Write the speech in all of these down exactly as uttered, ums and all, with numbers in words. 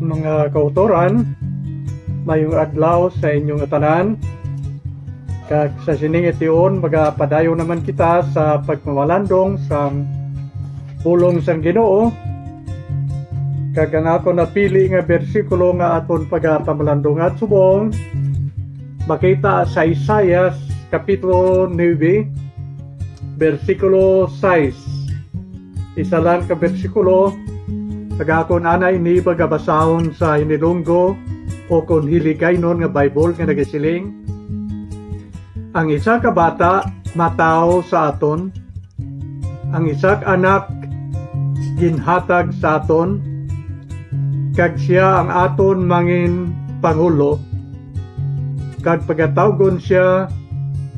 Mga kautoran, mayong adlaw sa inyong tanan. Kag sa sining tion, magapadayon naman kita sa pagmamalandong sang pulong sang Ginoo. Kag ang ako napili nga bersikulo nga aton pagapamalandong at subong makita sa Isaias Kapitulo nuebe, bersikulo sais. Isa lang ka bersikulo, kag akon anay ini pagabasahon sa Hinilunggo o kon Hiligaynon nga Bible nga nagasiling, "Ang isa ka bata matawo sa aton, ang isa ka anak ginhatag sa aton, kag sia ang aton mangin pangulo, kag pagatawgon sia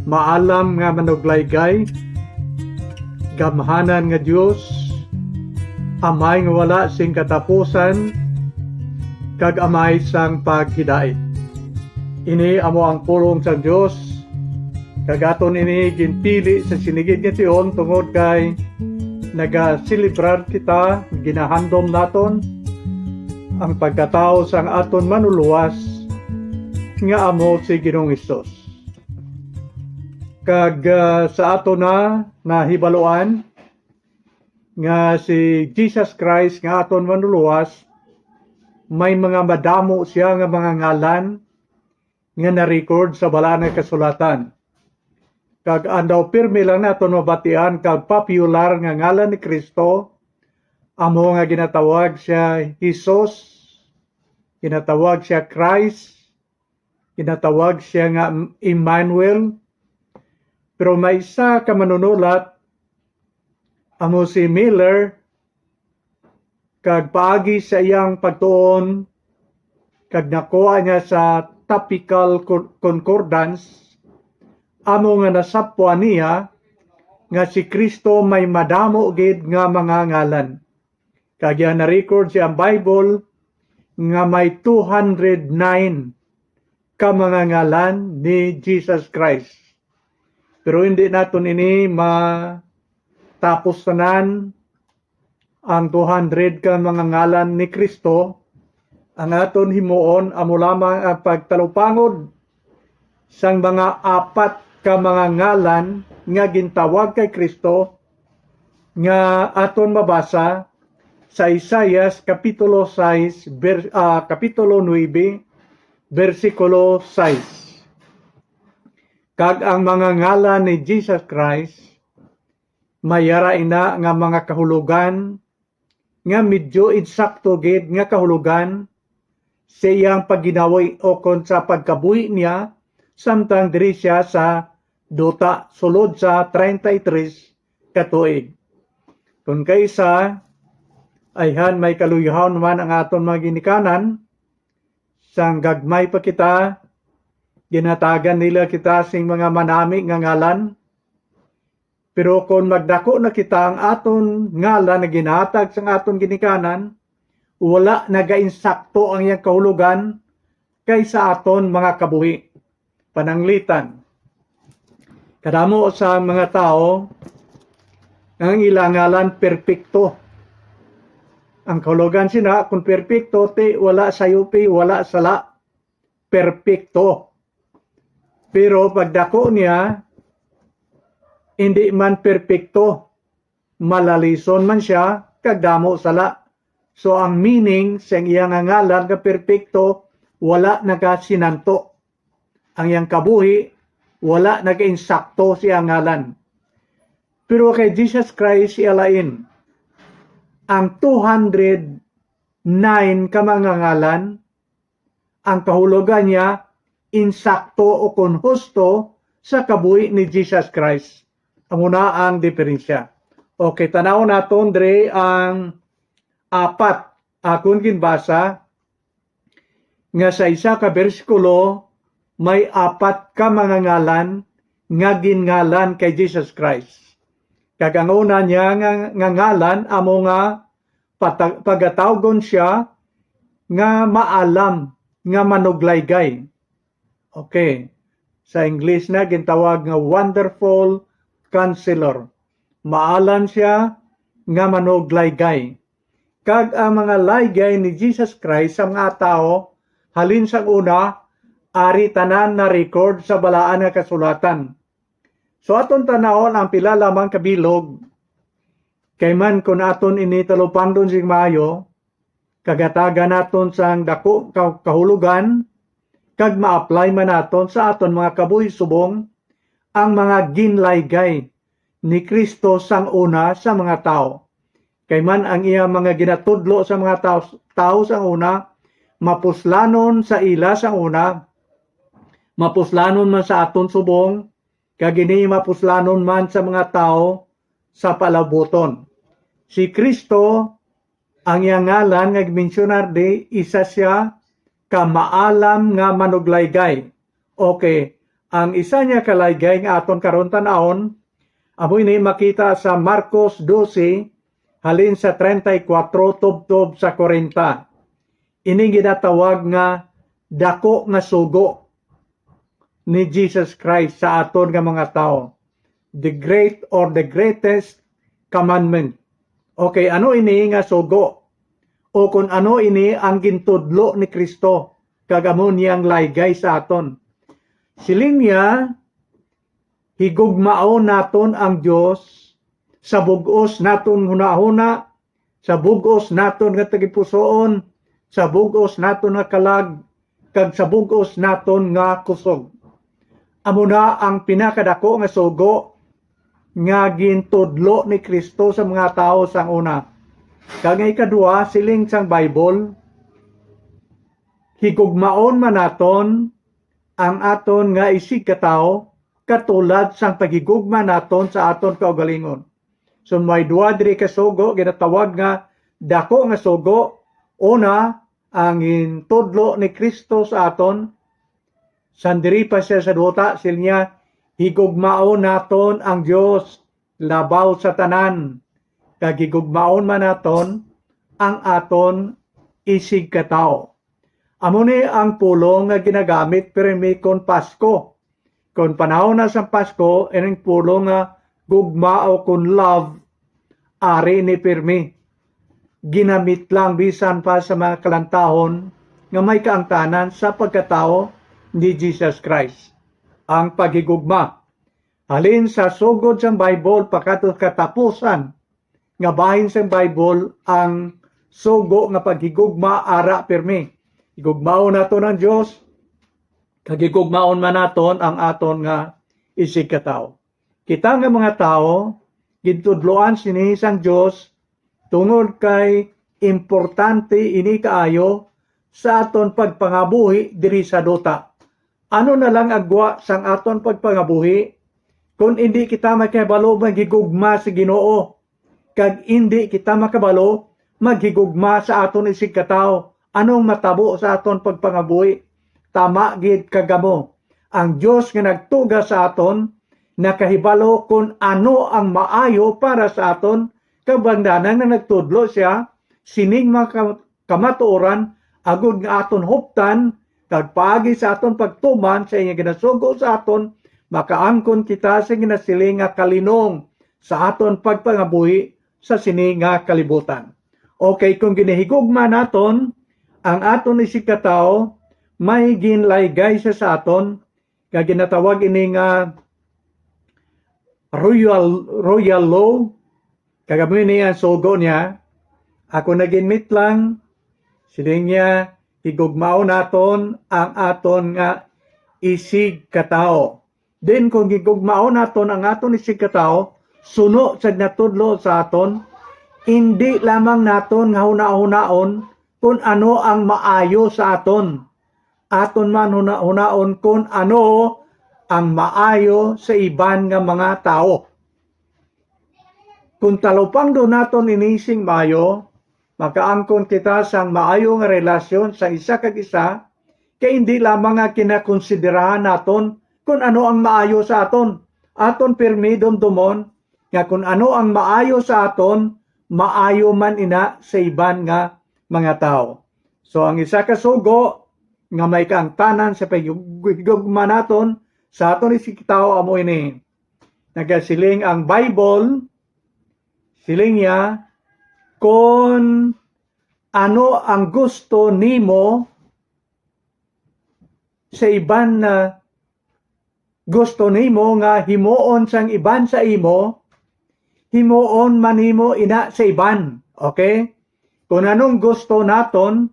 Maalam nga Manuglaygay, Gamhanan nga Dios, Amay nga wala sing katapusan, kag Amay sang paghidait." Ini amo ang pulong sang Dios, kag aton ini ginpili sa sinigid nga tion tungod kay nagaselebrar kita, ginahandom naton ang pagkatawo sang aton Manlulowas nga amo si Ginoong Hesus. Kag, ah, sa aton na nahibaluan nga si Jesus Christ nga aton Manlulowas, may mga madamo sia nga mga ngalan nga na-record sa Balaan nga Kasulatan. Kag ang daw pirmi lang naton mabatian kag popular nga ngalan ni Cristo, amo nga ginatawag siya Jesus, ginatawag siya Christ, ginatawag siya nga Emmanuel. Pero may isa ka manunulat, amo si Miller, kag paagi sa iyang pagtuon, kag nakuha niya sa Topical Con-, Concordance, amo nga nasapwan niya nga si Cristo may madamo gid nga mga ngalan. Kag iya na-record sa iyang Bible nga may two hundred nine ka mga ngalan ni Jesus Christ. Pero hindi naton ini matapos tanan, ang two hundred ka mga ngalan ni Cristo. Ang aton himuon amo lamang ang pagtalupangod sang mga apat ka mga ngalan nga gintawag kay Cristo nga aton mabasa sa Isaias Kapitulo sais, ber-, ah, Kapitulo nuebe, bersikulo sais. Kag ang mga ngalan ni Jesus Christ, may ara ina nga mga kahulogan nga medyo insakto gid nga kahulogan sa iyang pagginawi ukon sa pagkabuhi niya samtang diri sia sa duta sulod sa treinta y tres ka tuig. Kon kaisa, ayhan may kaluyahon man ang aton mga ginikanan, sang gagmay pa kita, ginatagan nila kita sing mga manami nga ngalan. Pero kon magdako na kita, ang aton ngalan nga ginhatag sang aton ginikanan, wala nagainsakto ang iyang kahulogan kay sa aton mga kabuhi. Pananglitan. Kadamo sa mga tawo ang ila ngalan perpekto. Ang kahulogan sina, kung perpekto, ti wala sayupi, wala sala. Perpekto. Pero pagdako niya, hindi man perpekto. Malalison man sia, kag damo sala. So, ang meaning sa iya nga ngalan nga perpekto, wala nagasinanto. Ang iyang kabuhi, wala nagainsakto sa iyang ngalan. Pero kay Jesus Christ, iya lain. Ang two hundred nine ka mga ngalan, ang kahulogan niya, insakto o kon husto sa kabuhi ni Jesus Christ. Amo na ang diferensya. Okay, tanaw naton diri ang apat. Akon ginbasa nga sa isa ka bersikulo may apat ka mga ngalan nga ginngalan kay Jesus Christ. Kag ang una niya nga, nga ngalan amo nga pata-, pagatawgon sia nga Maalam nga Manuglaygay. Okay. Sa Ingles na gintawag nga Wonderful Counselor. Maalam sia nga Manuglaygay. kag ang mga laygay ni Jesus Christ sa mga tawo halin sang una, ari tanan na-record sa Balaan nga Kasulatan. So, aton tan-awon ang pila lamang ka bilog, kay man kon aton ini talupangdon sing maayo, kag hatagan naton sang daku ka kahulogan, kag ma-apply man naton sa aton mga kabuhi subong ang mga ginlaygay ni Cristo sang una sa mga tawo. Kay man ang iya mga ginatudlo sa mga tawo, tawo sang una, mapuslanon sa ila sang una, mapuslanon man sa aton subong, kag ini mapuslanon man sa mga tawo sa palabuton. Si Cristo, ang iya ngalan nga gimensionar di, isa sia ka maalam nga manuglaygay. Okay, ang isa niya ka laygay nga aton karon tan-awon, amo ini makita sa Marcos doce, halin sa treinta y cuatro tubtob sa kwarenta. Ini ginatawag nga dako nga sugo ni Jesus Christ sa aton nga mga tawo. The great or the greatest commandment. Okay, ano ini nga sugo? O kung ano ini ang gintudlo ni Cristo, kag amo niyang laygay sa aton. Siling niya, higugmaon naton ang Dios sa bug-os naton hunahuna, sa bug-os naton nga tagipusoon, sa bug-os naton nga kalag, kag sa bug-os naton nga kusog. Amo na ang pinakadako nga sugo nga gintudlo ni Cristo sa mga tawo sang una. Kag ang ikadua, siling sang Bible, higugmaon man naton ang aton nga isigkatawo katulad sang paghigugma naton sa aton kaugalingon. So, may duha diri ka sugo ginatawag nga dako nga sugo. Una, ang gintudlo ni Cristo sa aton, sang diri pa sia sa duta, siling niya, higugmaon naton ang Dios labaw sa tanan, kag higugmaon man naton ang aton isigkatawo. Amo ni ang pulong nga ginagamit pirmi kon Pasko. Kon panahon na sang Pasko, ining pulong nga gugma o kon love, ari ni pirmi. Ginamit lang bisan pa sa mga kalantahon nga may kaangtanan sa pagkatawo ni Jesus Christ. Ang paghigugma. Halin sa sugod sang Bible pakadto katapusan nga bahin sang Bible, ang sugo nga paghigugma ara pirmi. Higugmaon naton ang Dios, kag higugmaon man naton ang aton nga isigkatawo. Kita nga mga tawo, gintudloan sini sang Dios tungod kay importante ini kaayo sa aton pagpangabuhi diri sa duta. Ano na lang ang gwa sang aton pagpangabuhi kon indi kita makahibalo maghigugma sa Ginoo, kag indi kita makabalo maghigugma sa aton isigkatawo? Anong matabo sa aton pagpangabuhi? Tama gid kag amo, ang Dios nga nagtuga sa aton nakahibalo kon ano ang maayo para sa aton, kag bangdanan nga nagtudlo sia sining mga ka-, kamatuoran, agod nga aton huptan, kag paagi sa aton pagtuman sa iya ginasugo sa aton, makaangkon kita sa ginasiling nga kalinong sa aton pagpangabuhi sa sini nga kalibutan. Okay, kung ginahigugma naton ang aton isigkatawo, may ginlaygay siya sa aton, nga ginatawag ini nga royal, royal law, kag amo ini ang sugo niya, "Ako naginmit lang," siling niya, "higugmaon naton ang aton nga isigkatawo." Then kung higugmaon naton ang aton isigkatawo, suno sa ginatudlo sa aton, indi lamang naton nga hunahunaon kon ano ang maayo sa aton. Aton man huna-, hunaon kon ano ang maayo sa iban nga mga tawo. Kung talupangdon naton ini sing maayo, makaangkon kita sang maayo nga relasyon sa isa kag isa, kay indi lamang nga kinakonsiderahan naton kon ano ang maayo sa aton. Aton pirmi dumdomon nga kon ano ang maayo sa aton, maayo man ina sa iban nga mga tawo. So, ang isa ka sugo nga may kaangtanan sa paghigugma naton sa aton isigkatawo amo ini. Nagasiling ang Bible, siling niya, "Kon Ano ang gusto nimo sa iban na gusto nimo nga himuon sang iban sa imo, himuon man nimo ina sa iban. Okay? Kung anong gusto naton,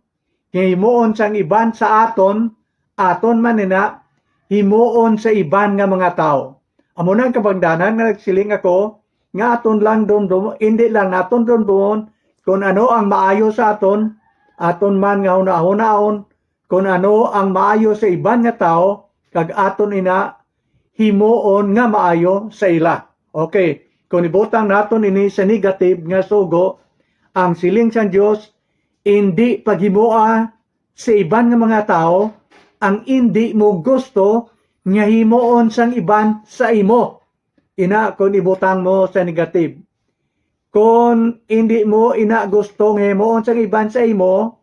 nga himuon sang iban sa aton, aton man ina himuon sa iban nga mga tawo. Amo na ang kabangdanan nga nagsiling ako nga aton lang dumdum, hindi lang naton dumdumon kung ano ang maayo sa aton, aton man nga hunahunaon kung ano ang maayo sa iban nga tawo, kag aton ina himuon nga maayo sa ila. Okay, kung ibutang naton ini sa negative nga sugo, ang siling sang Dios, indi paghimoa sa iban nga mga tawo ang indi mo gusto nga himuon sang iban sa imo. Ina, kung ibutang mo sa negative. Kung indi mo ina gusto nga himuon sang iban sa imo,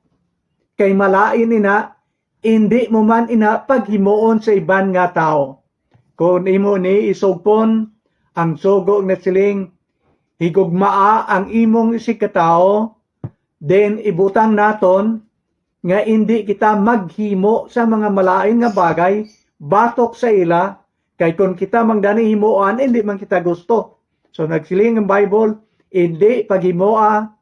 kay malain ina, indi mo man ina paghimuon sa iban nga tawo. Kung imo ni isugpon, ang sugo nga siling, "Higugmaa ang imong isigkatawo," then ibutang naton nga indi kita maghimo sa mga malain nga bagay batok sa ila, kay kon kita man gani himuan, indi man kita gusto. So, nagsiling ang Bible, "Indi paghimoa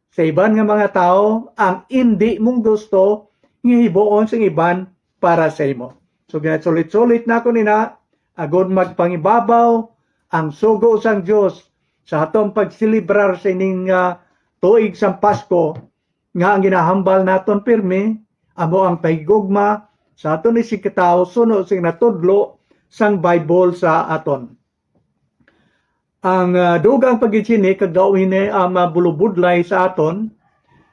sa iban nga mga tawo ang indi mong gusto nga himuon sang iban para sa imo." So, ginasulit-sulit nako nina, agod magpangibabaw ang sugo sang Dios sa atong pagselebrar sa ining, ah, tuig sang Pasko, nga ang ginahambal naton pirmi amo ang pahigugma sa aton isigkatawo suno sing natudlo sang Bible sa aton. Ang, ah, dugang pa gid sini, kag daw ini ang mabulubudlay sa aton,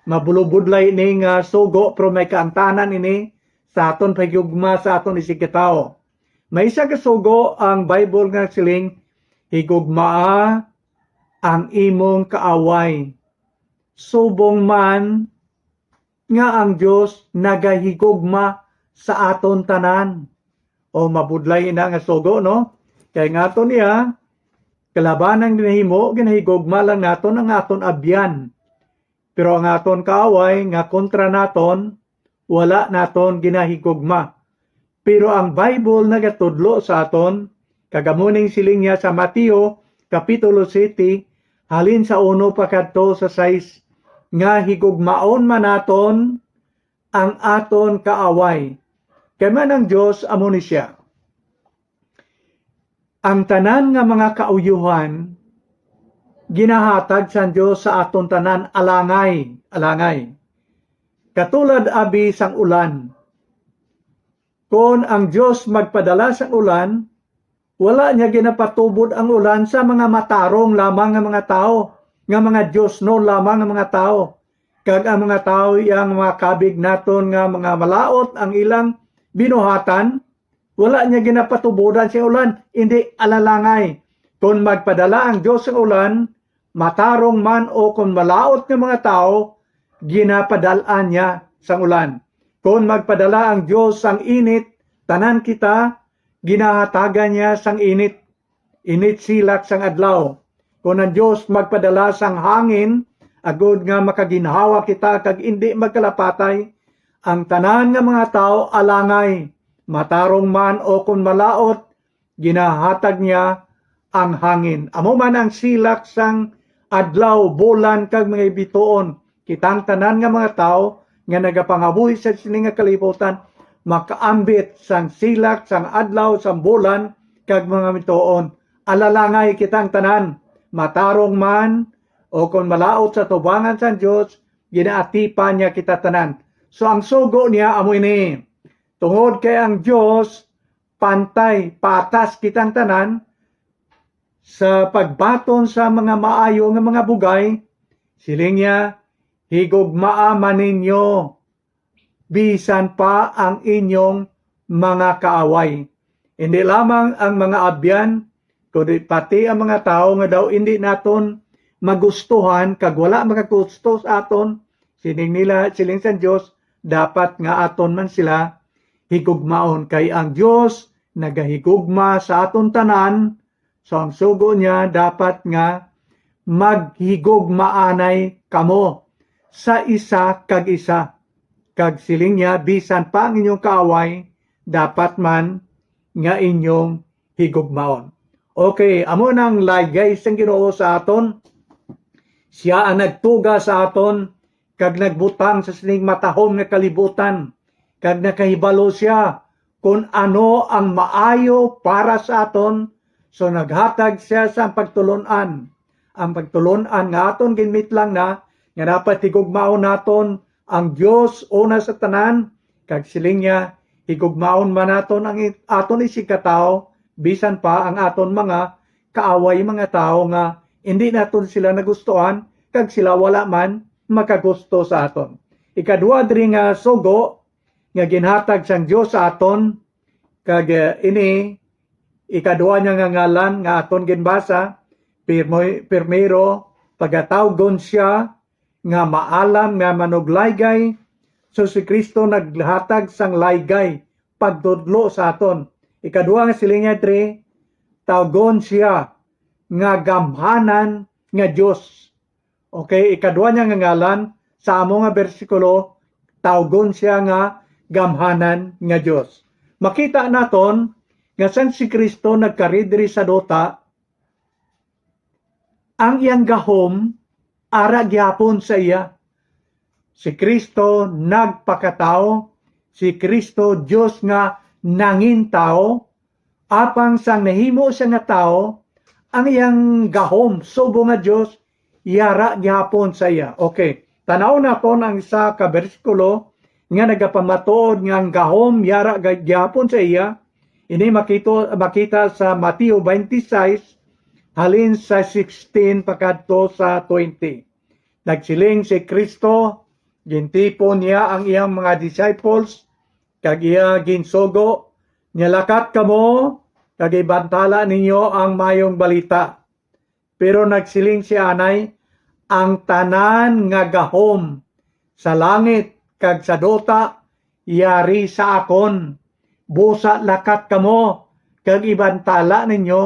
mabulubudlay ini nga sugo, pero may kaangtanan ini sa aton pahigugma sa aton isigkatawo. May isa ka sugo ang Bible nga siling, "Higugmaa ang imong kaaway." Subong man nga ang Dios nagahigugma sa aton tanan. O, mabudlay ina nga sugo, no? Kay nga aton niya, kalabanan ginahimo, ginahigugma lang naton ang aton abyan. Pero ang aton kaaway nga kontra naton, wala naton ginahigugma. Pero ang Bible nagatudlo sa aton, kag amo ning siling niya sa Mateo Kapitulo siyete, halin sa uno pakadto sa sais, nga higugmaon man naton ang aton kaaway. Kay man ang Dios amo ni sia. Ang tanan nga mga kauyuhan ginahatag sang Dios sa aton tanan alangay, alangay. Katulad abi sang ulan. Kon ang Dios magpadala sang ulan, wala niya ginapatubod ang ulan sa mga matarong lamang nga mga tawo, nga mga diosnon lamang nga mga tawo. Kag ang mga tawo, iya nga mga kabig naton nga mga malaut ang ilang binuhatan, wala niya ginapatubodan sing ulan, indi alalangay. Kon magpadala ang Dios sing ulan, matarong man o kon malaut nga mga tawo, ginapadal-an niya sang ulan. Kon magpadala ang Dios sang init, tanan kita ginahatagan niya sang init. Init silak sang adlaw. Kon ang Dios magpadala sang hangin, agod nga makaginhawa kita kag indi magkalapatay, ang tanan nga mga tawo alangay, matarong man o kon malaut, ginahatag niya ang hangin. Amo man ang silak sang adlaw, bulan, kag mga bituon. Kitang tanan nga mga tawo nga nagapangabuhi sa sini nga kalibutan makaambit sang silak sang adlaw, sang bulan, kag mga bituon. Alalangay kitang tanan, matarong man o kon malaut sa tubangan sang Dios, ginaatipan niya kita tanan. So, ang sugo niya amo ini. Tungod kay ang Dios pantay, patas kitang tanan sa pagbaton sa mga maayo nga mga bugay, siling niya, "Higugmaa man ninyo bisan pa ang inyong mga kaaway." Hindi lamang ang mga abyan, kundi pati ang mga tawo nga daw hindi naton magustuhan kag wala makagusto sa aton, siling nila, siling sang Dios, dapat nga aton man sila higugmaon, kay ang Dios nagahigugma sa aton tanan. So, ang sugo niya, dapat nga maghigugmaanay kamo. sa isa kag isa. Kag siling niya, bisan pa ang inyong kaaway, dapat man nga inyong higugmaon. Okay, amo nang laygay sang Ginoo sa aton. Sia ang nagtuga sa aton kag nagbutang sa sining matahom nga kalibutan, kag nakahibalo sia kon ano ang maayo para sa aton, so naghatag sia sang pagtulon-an. Ang pagtulon-an nga aton ginmitlang na, nga dapat higugmaon naton ang Dios una sa tanan, kag siling niya, higugmaon man naton ang it-, aton isigkatawo, bisan pa ang aton mga kaaway, mga tawo nga indi naton sila nagustuhan, kag sila wala man makagusto sa aton. Ikadua diri nga sugo nga ginhatag sang Dios sa aton, kag, eh, ini ikadua niya nga ngalan nga aton ginbasa, pirmo-, pirmero, pagatawgon sia nga maalam nga manuglaygay. So, si Cristo naghatag sang laygay, pagtudlo sa aton. Ikadua nga siling niya diri, tawgon sia nga gamhanan nga Dios. Okay, ikadua niya nga ngalan, sa amo nga bersikulo, tawgon sia nga gamhanan nga Dios. Makita naton nga sang si Cristo nagkari diri sa duta, ang iyang gahom ara gihapon sa iya. Si Cristo nagpakatawo, si Cristo Dios nga nangin tawo, apang sang nahimo sia nga tawo, ang iyang gahom subong nga Dios yara gihapon sa iya. Okay, tan-aw naton ang isa ka bersikulo nga nagapamatuod nga ang gahom yara ga-, gihapon sa iya. Ini makito-, makita sa Mateo twenty-six, halin sa sixteen pakadto sa twenty. Nagsiling si Cristo, gintipon niya ang iyang mga disciples, kag iya ginsugo, "Lakat kamo, kag ibantala ninyo ang mayong balita." Pero nagsiling sia anay, "Ang tanan nga gahom sa langit kag sa duta yari sa akon. Busa lakat kamo kag ibantala ninyo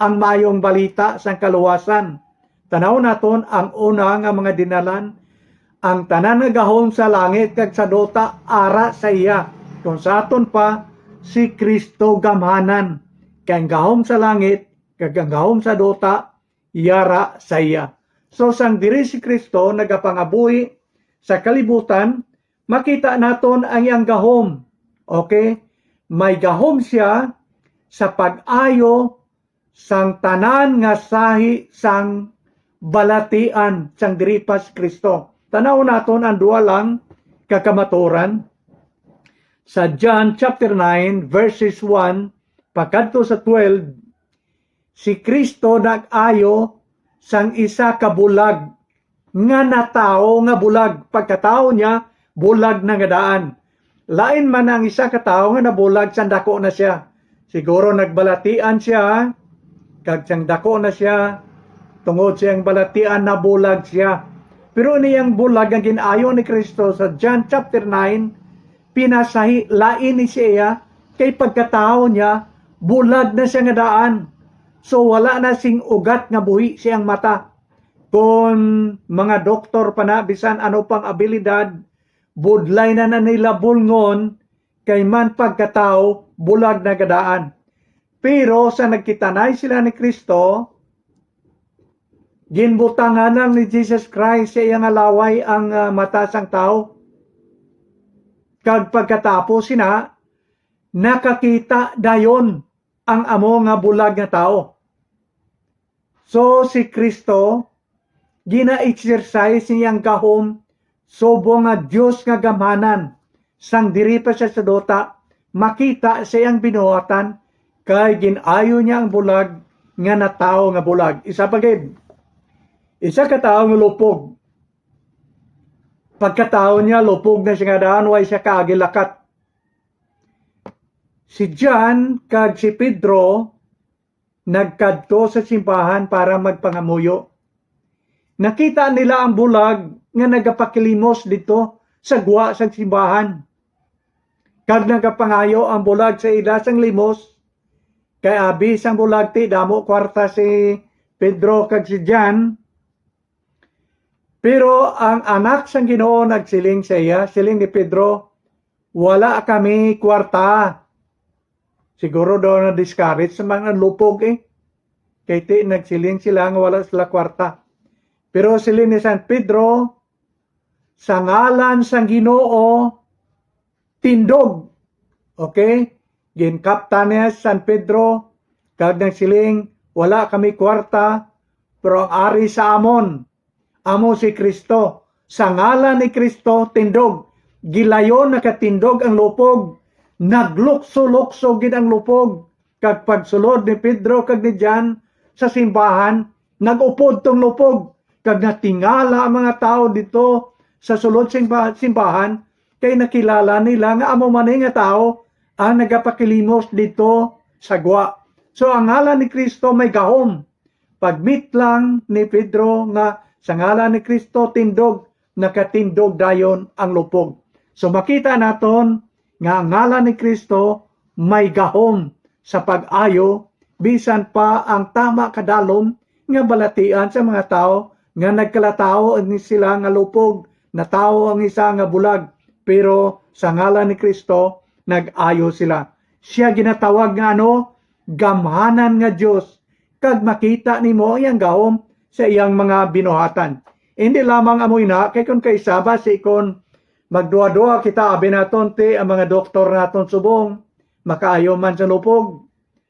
ang mayong balita sang kaluwasan." Tan-aw naton ang una nga mga dinalan, ang tanan nga gahom sa langit kag sa duta ara sa iya. Kung sa aton pa, si Cristo gamhanan, kay ang gahom sa langit kag ang gahom sa duta yara sa iya. So, sang diri si Cristo nagapangabuhi sa kalibutan, makita naton ang iyang gahom. Okay? May gahom siya sa pag-ayo sang tanan nga sahi sang balatian sang diri pa si Cristo. Tan-aw naton ang duha lang ka kamatuoran. Sa John chapter nine, verses one pakadto sa twelve, si Cristo nag-ayo sang isa ka bulag nga natawo nga bulag. Pagkatawo niya, bulag na nga daan. Lain man ang isa ka tawo nga nabulag sang dako na sia. Siguro nagbalatian sia, kag sang dako na sia, tungod sa iyang balatian, nabulag sia. Pero ini ang bulag nga gin-ayo ni Cristo sa John chapter nine, pinasahi, lain ni siya, kay pagkatawo niya, bulag na sia nga daan. So, wala na sing ugat nga buhi siyang mata. Kon mga doktor pa na, bisan ano pang abilidad, budlay na na nila bulngon, kay man pagkatawo, bulag na nga daan. Pero sa nagkitanay sila ni Cristo, ginbutangan lang ni Jesus Christ sa iya nga laway ang, ah, mata sang tawo. Kag pagkatapos sina, nakakita dayon ang amo nga bulag nga tawo. So, si Cristo, gina-exercise niya ang gahom subong nga Dios nga gamhanan, sang diri pa siya sa duta, makita sa iyang binuhatan, kay gin-ayo niya ang bulag nga natawo nga bulag. Isa pa gid, isa ka tawo nga lupog. Pagkatawo niya, lupog na siya nga daan, way siya kaagi lakat. Si John kag si Pedro nagkadto sa simbahan para magpangamuyo. Nakita nila ang bulag nga nagapakilimos didto sa gwa sang simbahan. Kag nagapangayo ang bulag sa ila sang limos, kay abi sang bulag ti damo kwarta si Pedro kag si John. Pero ang anak sang Ginoo nagsiling sa iya, siling ni Pedro, "Wala kami kwarta." Siguro daw na-discourage sa mga lupog, eh. Kay ti nagsiling sila nga wala sila kwarta. Pero siling ni San Pedro, "Sa ngalan sang Ginoo, tindog." Okay? Ginkaptan niya si San Pedro, kag nagsiling, "Wala kami kwarta, pero ang ari sa amon, amo si Cristo. Sa ngalan ni Cristo, tindog." Gilayon nakatindog ang lupog. Naglukso-lukso gid ang lupog. Kag pagsulod ni Pedro kag ni John sa simbahan, nag-upod tong lupog. Kag natingala ang mga tawo dito sa sulod sing ba-, simbahan, kay nakilala nila nga amo man ni nga tawo ang nagapakilimos dito sa gwa. So, ang ngalan ni Cristo may gahom. Pagmeet lang ni Pedro nga sa ngalan ni Cristo tindog, nakatindog dayon ang lupog. So, makita naton nga ang ngalan ni Cristo may gahom sa pag-ayo, bisan pa ang tama kadalom nga balatian sa mga tawo nga nagkalatawo ni sila nga lupog, natawo ang isa nga bulag, pero sa ngalan ni Cristo nag-ayo sila. Siya ginatawag nga ano, gamhanan nga Dios, kag makita nimo ang iyang gahom sa iyang mga binuhatan. Hindi lamang amo ina, kay kon kaisa, basi kon magduha-duha kita, abi naton ti ang mga doktor naton subong makaayo man sa lupog,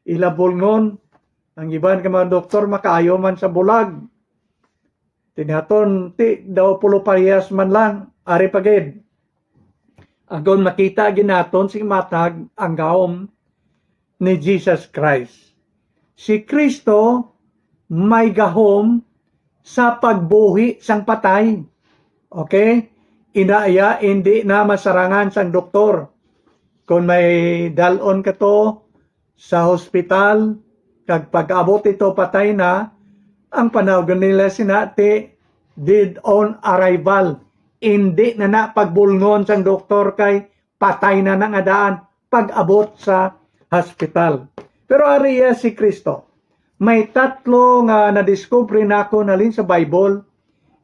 ila bulngon, ang iban ka mga doktor makaayo man sa bulag. Tinaton ti daw pulo parehas man lang, ari pa gid. Agon makita gid naton sing matag ang gahom ni Jesus Christ. Si Cristo may gahom sa pagbuhi sang patay. Okay? Ina iya, hindi na masarangan sang doktor. Kung may dalon ka to sa hospital, kag pag-abot ito patay na, ang panawgon nila sina ti dead on arrival. Hindi na na pagbulngon sang doktor kay patay na na nga daan pag-abot sa hospital. Pero ari iya si Cristo. May tatlo nga nadiskubre nako halin sa Bible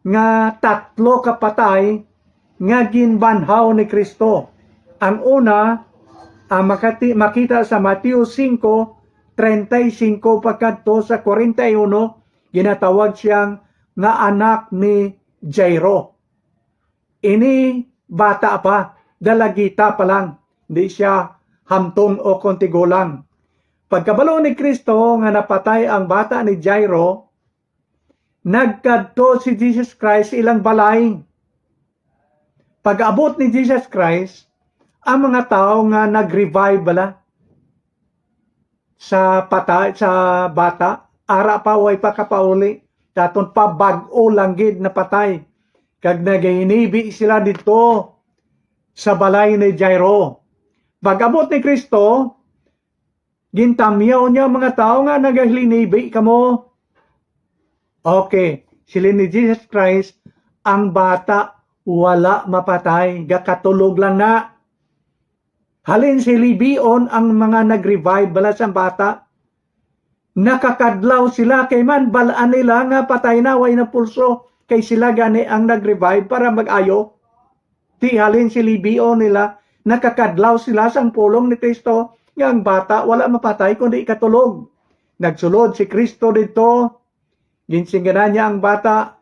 nga tatlo ka patay nga ginbanhaw ni Cristo. Ang una, ang makati-, makita sa Mateo singko, treinta y cinco pagkadto sa kwarenta y uno, ginatawag siyang nga anak ni Jairo. Ini bata pa, dalagita pa lang, hindi siya hamtong o kon tigulang. Pagkabalo ni Cristo nga napatay ang bata ni Jairo, nagkadto si Jesus Christ ilang balay. Pag-abot ni Jesus Christ, ang mga tawo nga nag-revive bala sa patay, sa bata, ara pa, way pa kapauli, daton pa bag-o lang gid napatay. Kag nagahinibi sila didto sa balay ni Jairo. Pag-abot ni Cristo, gintamyaw niya ang mga tawo nga, "Nagahinibi kamo?" Okay, siling ni Jesus Christ, "Ang bata wala mapatay, gakatulog lang na." Halin si Levion ang mga nag-revive bala sang bata. Nakakadlaw sila kay man bal-an nila nga patay na, way na pulso, kay sila gani ang nag-revive para mag-ayo. Ti halin si Levion nila, nakakadlaw sila sang pulong ni Cristo nga ang bata wala mapatay kundi ikatulog. Nagsulod si Cristo didto, ginsingganan niya ang bata,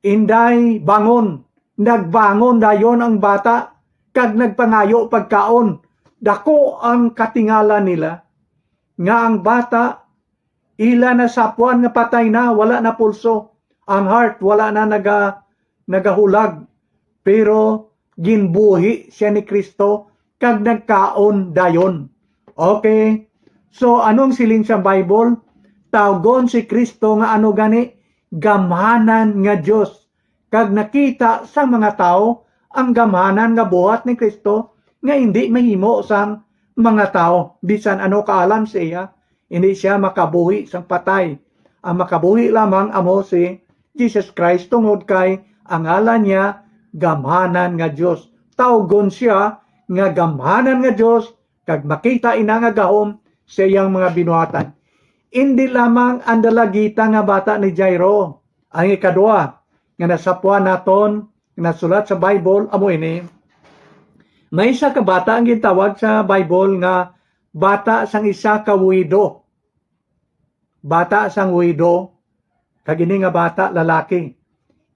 "Inday, bangon." Nagbangon dayon ang bata kag nagpangayo pagkaon. Dako ang katingala nila nga ang bata ila nasapwan nga patay na, wala na pulso. Ang heart wala na naga-, nagahulag. Pero ginbuhi siya ni Cristo kag nagkaon dayon. Okay. So, anong siling sa Bible? Tawgon si Cristo nga ano gani? Gamhanan nga Dios. Kag nakita sang mga tawo ang gamhanan nga buhat ni Cristo nga hindi mahimo sang mga tawo, bisan ano kaalam sa iya. Hindi siya makabuhi sang patay. Ang makabuhi lamang amo si Jesus Christ, tungod kay ang ngalan niya gamhanan nga Dios. Tawgon siya nga gamhanan nga Dios, kag makita ina nga gahom sa iyang mga binuhatan. Indi lamang ang dalagita nga bata ni Jairo. Ang ikadua, nga nasapwan naton, nga nasulat sa Bible, amo ini. May isa ka bata ang gintawag sa Bible nga bata sang isa ka wido. Bata sang wido, kag ini nga bata lalaki.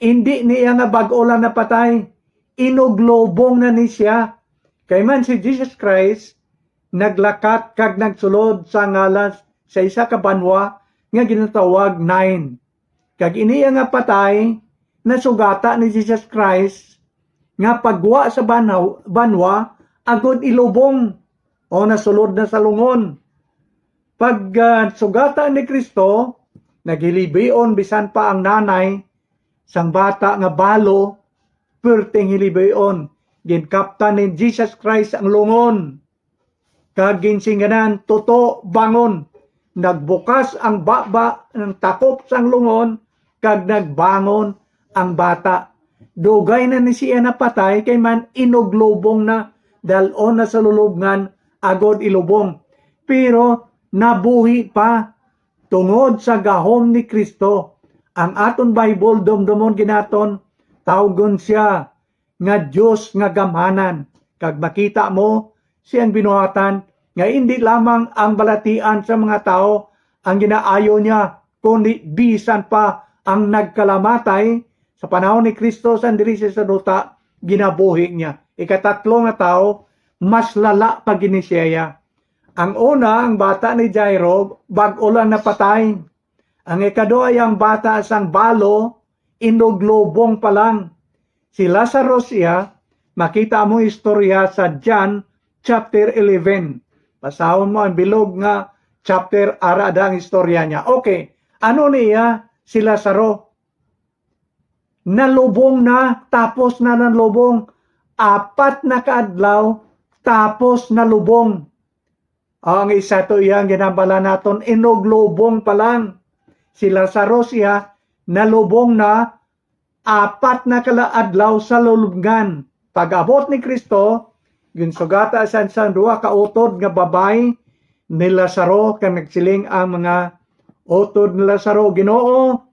Indi niya nga bag-o lang napatay, inuglubong na ni siya. Kay man si Jesus Christ naglakat kag nagsulod sa ngalan sa isa ka banwa nga ginatawag Nain. Kag ini nga patay, nasugata ni Jesus Christ nga pagwa sa banhaw-, banwa agod ilubong, o nasulod na sa lungon. Pag, ah, sugata ni Kristo, naghilibion bisan pa ang nanay sang bata nga balo, perting hilibion. Ginkaptan ni Jesus Christ ang lungon, kag ginsingganan, "Tuto, bangon." Nagbukas ang baba, ang takop sang lungon, kag nagbangon ang bata. Dugay na ni siya napatay, kay man inuglubong na, dal-on na sa lulubngan, agod ilubong. Pero nabuhi pa tungod sa gahom ni Kristo. Ang aton Bible, dumdumon ginaton, tawgon siya nga Dios nga gamhanan. Kag makita mo siyang binuhatan nga indi lamang ang balatian sa mga tawo ang ginaayo niya, kundi bisan pa ang nagkalamatay sa panahon ni Kristo sa diri sa duta, ginabuhi niya. Ikatatlo nga tawo, mas lala pa gid ni siya. Ang una, ang bata ni Jairo, bag-o lang napatay. Ang ikaduha, ang bata sang balo, inuglubong pa lang. Si Lazaro siya, makita mo istorya sa John chapter eleven. Basahon mo ang bilog nga chapter, ara ada ang istorya niya. Okay, ano niya si Lazaro? Nalubong na, tapos na nalubong. Apat na ka adlaw, tapos nalubong. Ang isa to iya ang ginhambal naton, inuglubong pa lang. Si Lazaro siya, nalubong na, apat na ka adlaw sa lulubngan. Pag-abot ni Kristo, ginsugata siya sang duha ka utod nga babayi ni Lazaro, kag nagsiling ang mga utod ni Lazaro, "Ginoo,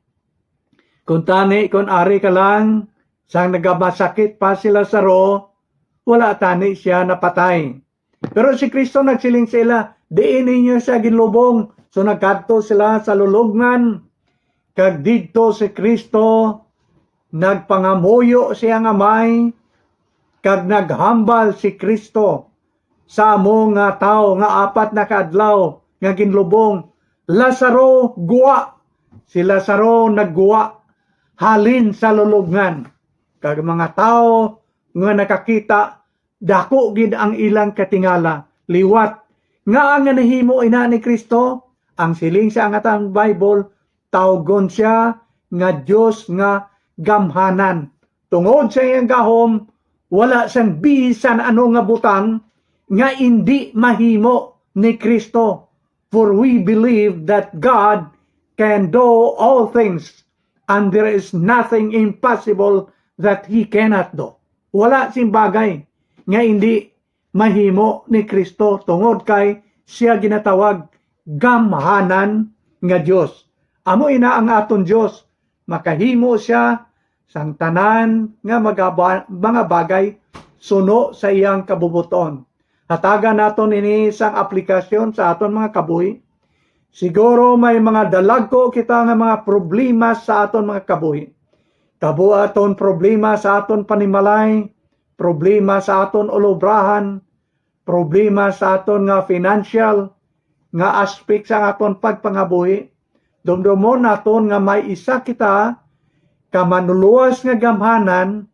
kung tani, kung ari ka lang, sang nagamasakit pa si Lazaro, wala tani siya napatay." Pero si Kristo nagsiling sa ila, "Diin ninyo siya ginlubong." So nagkadto sila sa lulubngan, kag didto si Kristo, nagpangamuyo siya nga may, kag naghambal si Kristo sa amo nga tawo nga apat na ka adlaw nga ginlubong, "Lazaro, gwa!" Si Lazaro nagguwa halin sa lulubngan, kag mga tawo nga nakakita, dako gid ang ilang katingala. Liwat, ngaa nga nahimo ina ni Kristo? Ang siling sa ang atang Bible, tawgon siya nga Dios nga gamhanan. Tungod sa iyang gahom, wala sang bisan ano nga butang nga indi mahimo ni Kristo. For we believe that God can do all things, and there is nothing impossible that He cannot do. Wala sing bagay nga indi mahimo ni Kristo, tungod kay siya ginatawag gamhanan nga Dios. Amo ina ang aton Dios, makahimo siya sang tanan nga magaba-, mga bagay suno sa iyang kabubot-on. Hatagan naton ini sang aplikasyon sa aton mga kabuhi. Siguro may mga dalagko kita nga mga problema sa aton mga kabuhi. Kabuaton problema sa aton panimalay, problema sa aton ulobrahan, problema sa aton nga financial nga aspect sa aton pagpangabuhi. Dumdumon naton nga may isa kita ka manlulowas nga gamhanan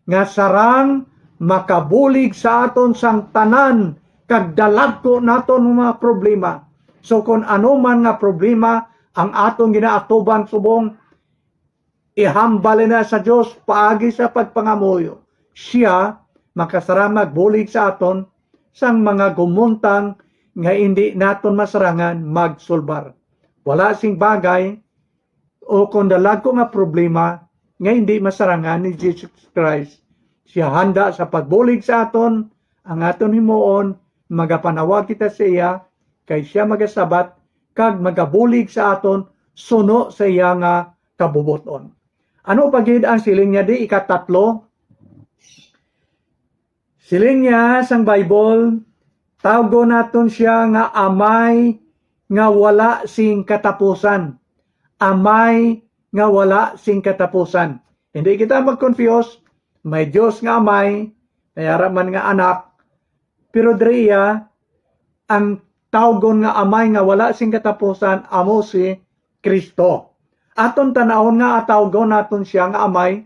nga sarang makabulig sa aton sang tanan kag dalagko naton nga mga problema. So, kon ano man nga problema ang aton ginaatubang subong, ihambal na sa Dios paagi sa pagpangamuyo. Siya makasarang magbulig sa aton sang mga gumuntang nga indi naton masarangan magsulbar. Wala sing bagay o kon dalagko nga problema nga indi masarangan ni Jesus Christ. Siya handa sa pagbulig sa aton, ang aton himuon, magapanawag kita sa iya, kay siya magasabat kag magabulig sa aton suno sa iya nga kabubot-on. Ano pa gid ang siling niya di ikatatlo? Siling niya sang Bible, tawgon naton siya nga amay nga wala sing katapusan. Amay nga wala sing katapusan. Hindi kita mag-confuse. May Dios nga amay, may ara man nga anak, pero diri iya, ang tawgon nga amay nga wala sing katapusan amo si Kristo. Aton tan-awon nga atawgon naton siya nga amay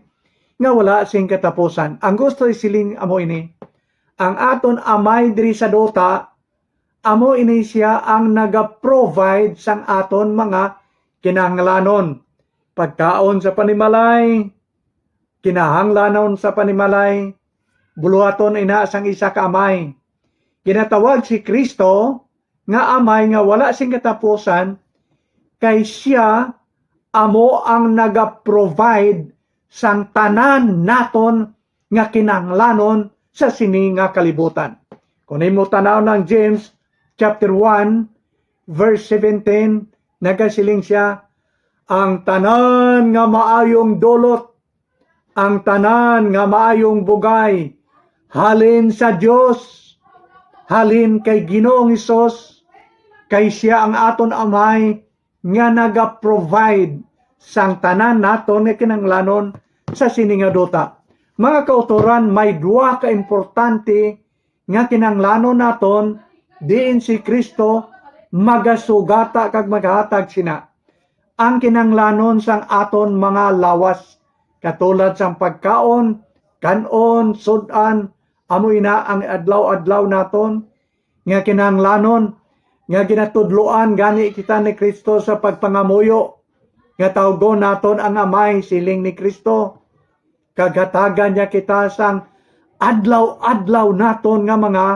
nga wala sing katapusan. Ang gusto isiling amo ini, ang aton amay diri sa duta, amo ini siya ang naga-provide sang aton mga kinahanglanon. Pagkaon sa panimalay, kinahanglanon sa panimalay, buluhaton ina sang isa ka amay. Ginatawag si Kristo nga amay nga wala sing katapusan, kay siya amo ang naga-provide sang tanan naton nga kinahanglanon sa sini nga kalibutan. Kung imo tan-awon ang James chapter one, verse seventeen, nagasiling siya, "Ang tanan nga maayong dulot, ang tanan nga maayong bugay, halin sa Dios, halin kay Ginoong Hesus, kay siya ang aton amay nga naga-provide sang tanan naton nga kinahanglanon sa sini nga duta." Mga kautoran, may duha ka importante nga kinahanglanon naton, diin si Kristo magasugata kag maghatag sina. Ang kinahanglanon sang aton mga lawas, katulad sang pagkaon, kan-on, sud-an, amo ina ang adlaw-adlaw naton nga kinahanglanon, nga ginatudloan gani kita ni Kristo sa pagpangamuyo, nga tawgon naton ang Amay, siling ni Kristo, kag hatagan niya kita sang adlaw-adlaw naton nga mga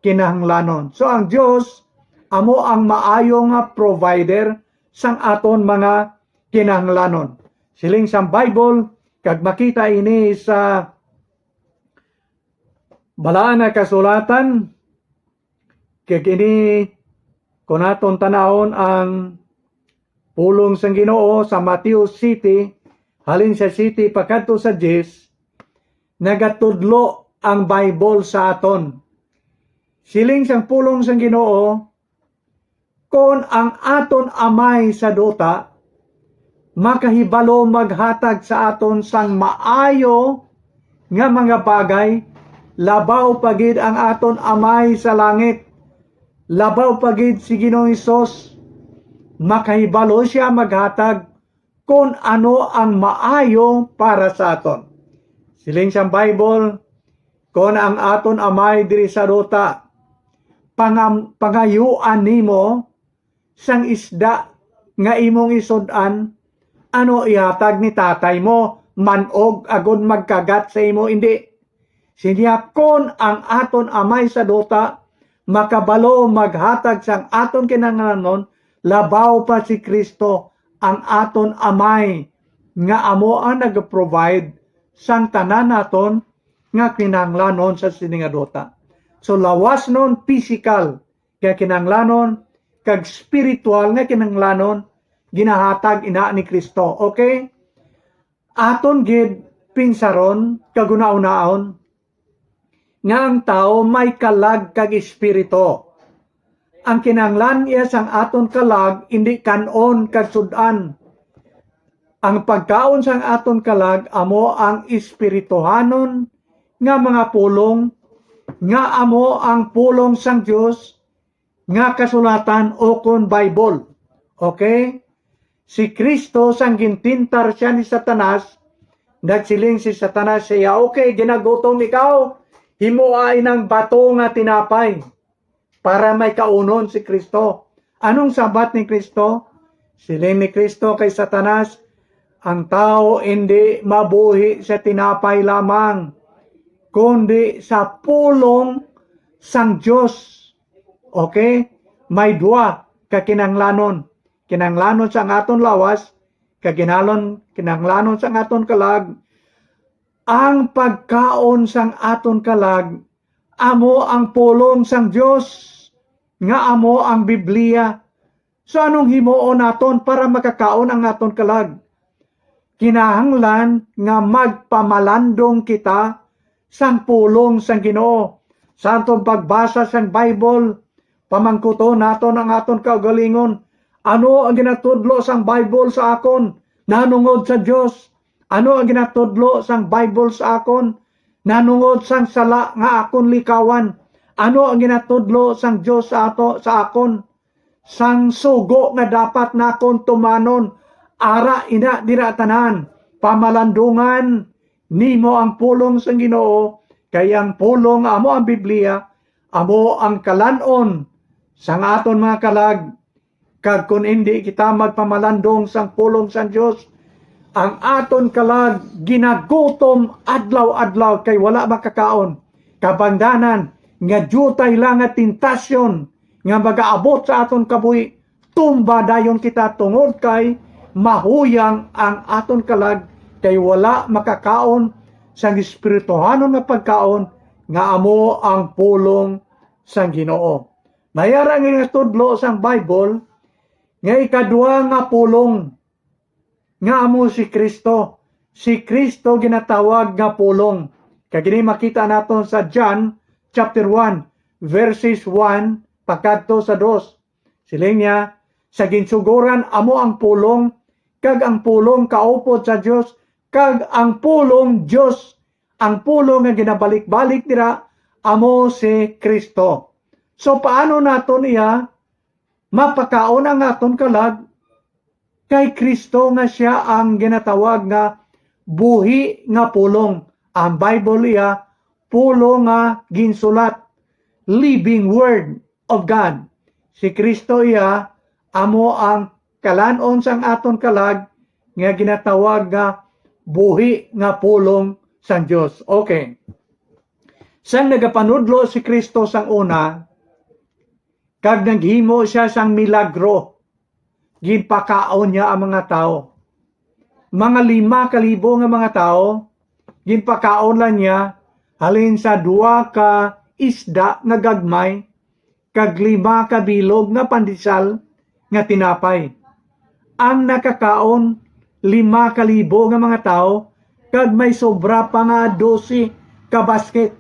kinahanglanon. So, ang Dios amo ang maayo nga provider sang aton mga kinahanglanon. Siling sang Bible, kag makita ini sa Balaan nga Kasulatan, kag ini, kung aton tan-awon ang pulong sang Ginoo sa Mateo City, halin sa City pakadto sa Diyes, nagatudlo ang Bible sa aton. Siling sang pulong sang Ginoo, kon ang aton Amay sa duta makahibalo maghatag sa aton sang maayo nga mga bagay, labaw pa gid ang aton Amay sa langit, labaw pa gid si Ginoong Hesus, makahibalo sia maghatag kon ano ang maayo para sa aton. Siling sang Bible, kon ang aton Amay diri sa duta pangam-, pangayuan nimo sang isda nga imong isud-an, ano ihatag ni tatay mo man-og agod magkagat sa imo? Indi. Siya, kon ang aton Amay sa duta makabalo maghatag sang aton kinahanglanon, labaw pa si Kristo, ang aton Amay, nga amo ang nag-provide sang tanan naton nga kinahanglanon sa sini nga duta. So, lawasnon, pisikal nga kinahanglanon, kag spiritual nga kinahanglanon, ginahatag ina ni Kristo. Okay? Aton gid pinsaron kag hunahunaon nga ang tawo may kalag kag espiritu. Ang kinahanglan iya sang aton kalag indi kan-on kag sud-an. Ang pagkaon sang aton kalag amo ang espirituhanon nga mga pulong, nga amo ang pulong sang Dios nga kasulatan, o kon Bible. Okay? Si Kristo, sang gintintar siya ni Satanas, nagsiling si Satanas sa iya, "Okay, ginagutom ikaw, himoa inang bato nga tinapay," para may kaunon si Kristo. Anong sabat ni Kristo? Siling ni Kristo kay Satanas, "Ang tawo indi mabuhi sa tinapay lamang, kundi sa pulong sang Dios." Okay? May duha ka kinahanglanon. Kinahanglanon sang aton lawas, kag kinahanglan-, kinahanglanon sang aton kalag. Ang pagkaon sang aton kalag amo ang pulong sang Dios, nga amo ang Biblia. So, anong himuon naton para makakaon ang aton kalag? kinahanglan nga magpamalandong kita sang pulong sang Ginoo. Sa aton pagbasa sang Bible, pamangkuton naton ang aton kaugalingon, "Ano ang ginatudlo sang Bible sa akon nahanungod sa Dios? Ano ang ginatudlo sang Bible sa akon nahanungod sang sala nga akon likawan? Ano ang ginatudlo sang Dios sa ato, sa akon?" Sang sugo nga dapat naton tumanon. Ara ina dira tanan, pamalandungan nimo ang pulong sang Ginoo, kay ang pulong amo ang Biblia, amo ang kalan-on sang aton mga kalag, kag kon indi kita magpamalandong sang pulong sang Dios, ang aton kalag ginagutom adlaw-adlaw kay wala makakaon. Kabangdanan nga diutay lang nga tentasyon nga magaabot sa aton kabuhi, tumba dayon kita tungod kay mahuyang ang aton kalag, kay wala makakaon sang espirituhanon nga pagkaon nga amo ang pulong sang Ginoo. Mayara nga tudlo sang Bible nga ikadua nga pulong nga amo si Cristo. Si Cristo ginatawag nga pulong. Kag ini makita naton sa John chapter one, verses one pakadto sa dos. Siling niya, "Sa ginsugoran amo ang pulong, kag ang pulong kaupod sa Dios, kag ang pulong Dios." Ang pulong nga ginabalik-balik dira amo si Cristo. So, paano naton iya mapakaon ang aton kalag? Kay Cristo nga sia ang ginatawag nga buhi nga pulong. Ang Bible iya pulong nga ginsulat, living word of God. Si Cristo iya amo ang kalan-on sang aton kalag nga ginatawag nga buhi nga pulong sang Dios. Okay. Sang nagapanudlo si Cristo sang una, kag naghimo sia sang milagro, ginpakaon niya ang mga tawo. Mga lima ka libo nga mga tawo, ginpakaon lang niya halin sa duha ka isda nga gagmay kag lima ka bilog nga pandesal nga tinapay. Ang nakakaon, lima ka libo nga mga tawo, kag may sobra pa nga dose ka basket.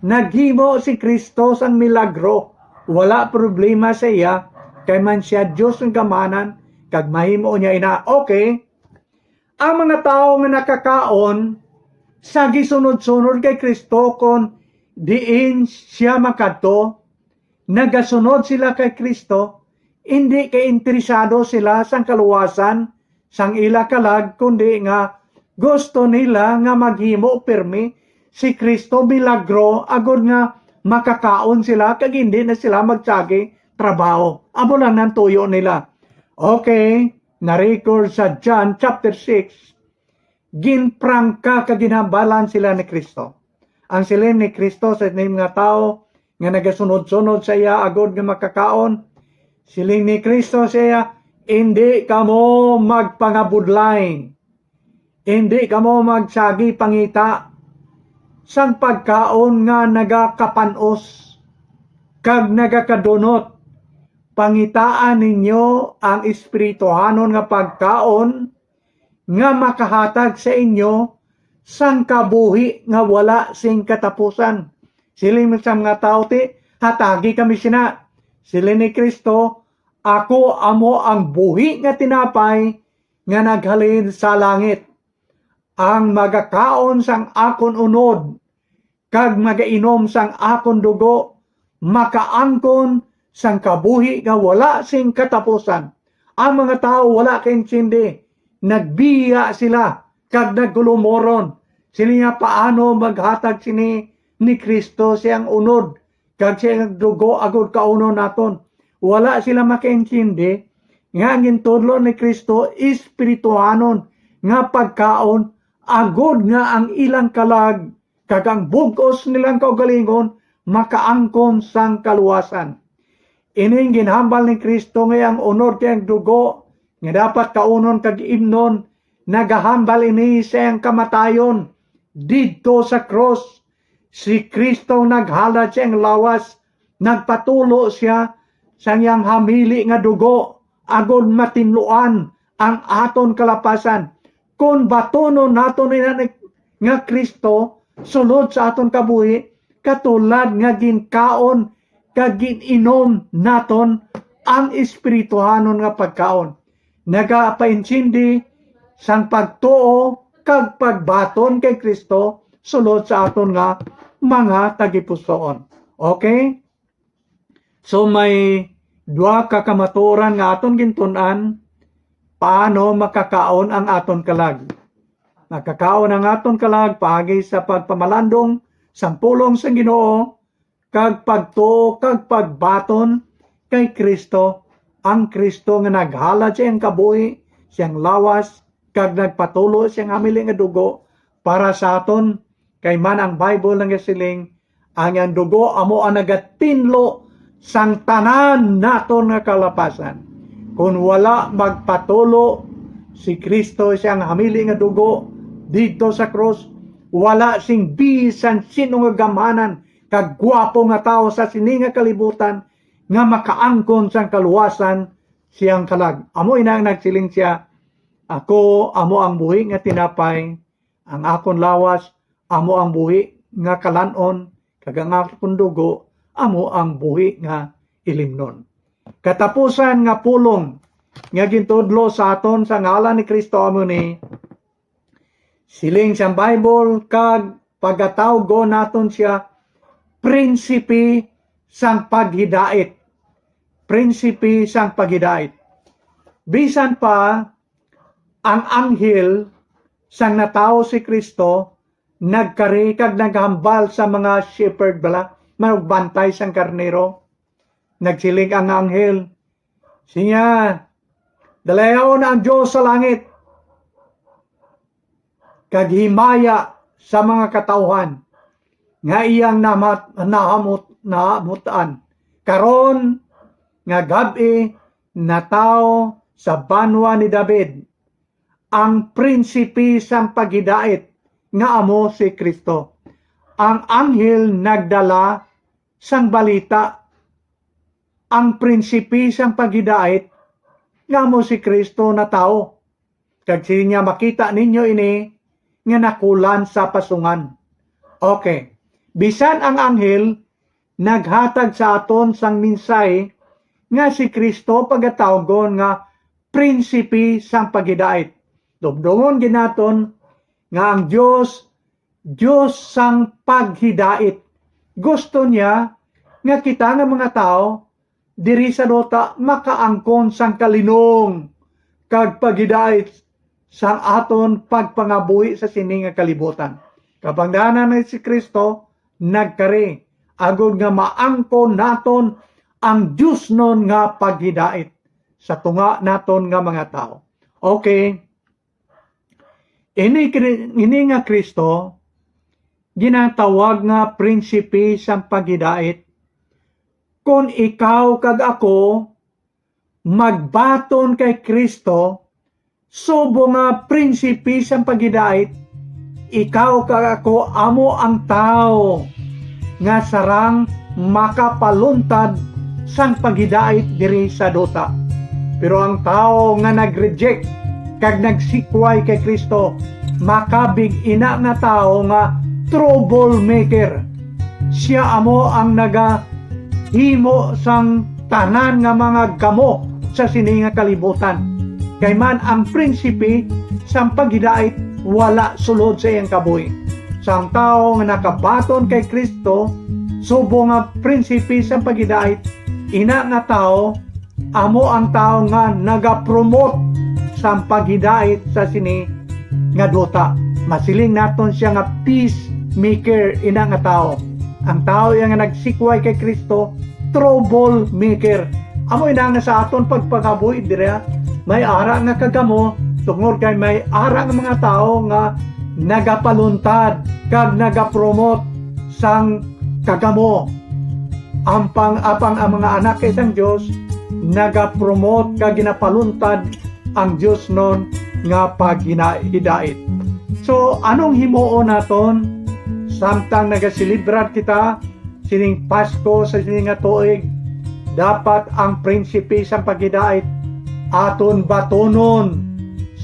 Naghimo si Cristo sang milagro. Wala problema sa iya, kay man sia Dios nga gamhanan, kag mahimo niya ina. Okay. Ang mga tawo nga nakakaon sa gisunod-sunod kay Cristo, kon diin sia makadto, nagasunod sila kay Cristo, indi kay interesado sila sang kaluwasan sang ila kalag, kundi nga gusto nila nga maghimo pirmi si Cristo milagro, agod nga makakaon sila kag indi na sila magsagi trabaho. Amo lang ang tuyo nila. Okay, na-record sa John chapter six, ginprangka kag ginhambalan sila ni Cristo. Ang siling ni Cristo sa ining mga tawo nga nagasunod-sunod sa iya agod nga makakaon, siling ni Cristo sa iya, "Indi kamo magpangabudlay. Indi kamo magsagi pangita sang pagkaon nga nagakapan-os kag nagakadunot. Pangitaan ninyo ang espirituhanon nga pagkaon nga makahatag sa inyo sang kabuhi nga wala sing katapusan." Siling man sa mga tawo, "Ti, hatagi kami sina." Siling ni Cristo, "Ako amo ang buhi nga tinapay nga naghalin sa langit. Ang magakaon sang akon unod kag magainom sang akon dugo makaangkon sang kabuhi nga wala sing katapusan." Ang mga tawo wala kaintindi, nagbiya sila kag nagkulumoron. Sila nga, "Paano maghatag sini ni Cristo siyang unod kag siyang dugo agod kaunon naton?" Wala sila makaintindi nga ang gintudlo ni Cristo espirituhanon nga pagkaon, agod nga ang ilang kalag kag ang bug-os nilang kaugalingon makaangkon sang kaluwasan. Ining ginhambal ni Cristo nga ang unod kay ang dugo nga dapat kaunon kag imnon, nagahambal ini sa iyang kamatayon didto sa krus. Si Cristo naghalad sa iyang lawas, nagpatulo siya sa iyang hamili nga dugo, agod matinluan ang aton kalapasan. kon batunon naton ina ni, nga Cristo sulod sa aton kabuhi, katulad nga ginkaon kag gin-inom naton ang espirituhanon nga pagkaon, nagapaintindi sang pagtuo kag pagbaton kay Cristo sulod sa aton nga mga tagipusoon. Okay? So, may duha ka kamatuoran nga aton gintun-an, paano makakaon ang aton kalag. Makakaon ang aton kalag paagi sa pagpamalandong sang pulong sang Ginoo, kag pagtuo kag pagbaton kay Cristo, ang Cristo nga naghalad sa iyang kabuhi, siyang lawas, kag nagpatulo siyang hamili nga dugo para sa aton. Kay man ang Bible nagasiling, ang iyang dugo amo ang nagatinlo sang tanan naton nga kalapasan. Kon wala magpatulo si Cristo siyang hamili nga dugo didto sa krus, wala sing bisan sino nga gamhanan kag gwapo nga tawo sa sini nga kalibutan nga makaangkon sang kaluwasan siyang kalag. Amo ina ang nagsiling siya, "Ako amo ang buhi nga tinapay, ang akon lawas amo ang buhi nga kalan-on, kag ang akon dugo amo ang buhi nga ilimnon." Katapusan nga pulong nga gintudlo sa aton sa ngalan ni Cristo amo ni, siling sang Bible, kag pagatawgon naton sia prinsipe sang paghidait. Prinsipe sang paghidait. Bisan pa ang anghel sang natawo si Cristo nagkari kag naghambal sa mga shepherd bala, magbantay sang karnero. Nagsiling ang anghel, siya, "Dalayawon ang Dios sa langit, kag himaya sa mga katawuhan nga iyang namat-, nahamot-, nahamutan. Karon nga gab-i natawo sa banwa ni David ang prinsipe sang paghidait nga amo si Cristo." Ang anghel nagdala sang balita, ang prinsipe sang paghidait nga amo si Cristo natawo. Kag siling niya, "Makita ninyo ini nga nakulan sa pasungan." Okay. Bisan ang anghel naghatag sa aton sang mensahe nga si Cristo pagatawgon nga prinsipe sang paghidait. Dumdumon gid naton nga ang Dios, Dios sang paghidait. Gusto niya nga kita nga mga tawo diri sa duta makaangkon sang kalinong kag paghidait sang aton pagpangabuhi sa sini nga kalibutan. Kabangdanan ni si Cristo nagkari agod nga maangkon naton ang diosnon nga paghidait sa tunga naton nga mga tawo. Okay. Ini, ini nga Cristo ginatawag nga prinsipe sang paghidait. Kon ikaw kag ako magbaton kay Cristo, subong nga prinsipe sang paghidait, ikaw kag ako amo ang tawo nga sarang makapaluntad sang paghidait diri sa duta. Pero ang tawo nga nag-reject kag nagsikway kay Cristo, makabig ina nga tawo nga troublemaker. Sia amo ang nagahimo sang tanan nga mga gamo sa sini nga kalibutan. Kay man ang prinsipe sang paghidait wala sulod sa iyang kabuhi. Sang tawo nga nakabaton kay Cristo, subong nga prinsipe sang paghidait, ina nga tawo amo ang tawo nga nagapromote sang paghidait sa sini nga duta. Masiling naton sia nga peacemaker, ina nga tawo. Ang tawo iya nga nagsikway kay Cristo, trouble maker. Amo ina nga sa aton pagpangabuhi diri, may ara nga kagamo, tungod kay may ara nga mga tawo nga nagapaluntad kag nagapromote sang kagamo. Ampang, apang ang mga anak kay sang Dios nagapromote kag ginapaluntad ang diosnon nga paghinahidait. So, anong himuon naton samtang nagaselebrar kita sining Pasko sa sini nga tuig? Dapat ang prinsipe sang paghidait aton batunon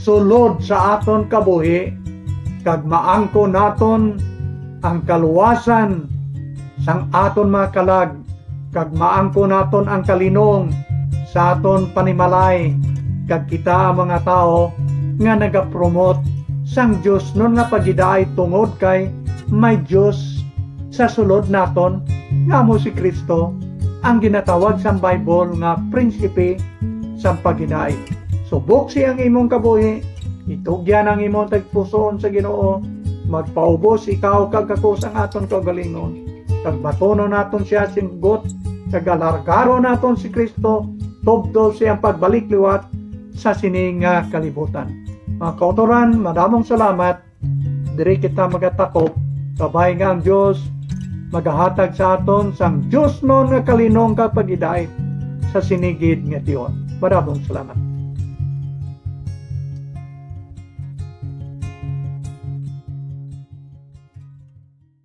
sulod sa aton kabuhi, kag maangkon naton ang kaluwasan sang aton mga kalag, kag maangkon naton ang kalinong sa aton panimalay, kag kita ang mga tawo nga nagapromote sang diosnon nga pagidait, tungod kay may Dios sa sulod naton, nga amo si Cristo, ang ginatawag sang Bible nga prinsipe sang pagidait. Subok siyang imong kabuhi, itugyan ang imong tagpusoon sa Ginoo, magpaubos ikaw kag ako sang aton kaugalingon, kag batunon naton siya sing hugot, kag alargaron naton si Cristo tubtob sa iyang pagbalik liwat sa sini nga kalibutan. Mga kautoran, madamong salamat. Diri kita magatakop, kabay nga ang Dios magahatag sa aton sang diosnon nga kalinong kag pagidait sa sini gid nga tion. Madamong salamat.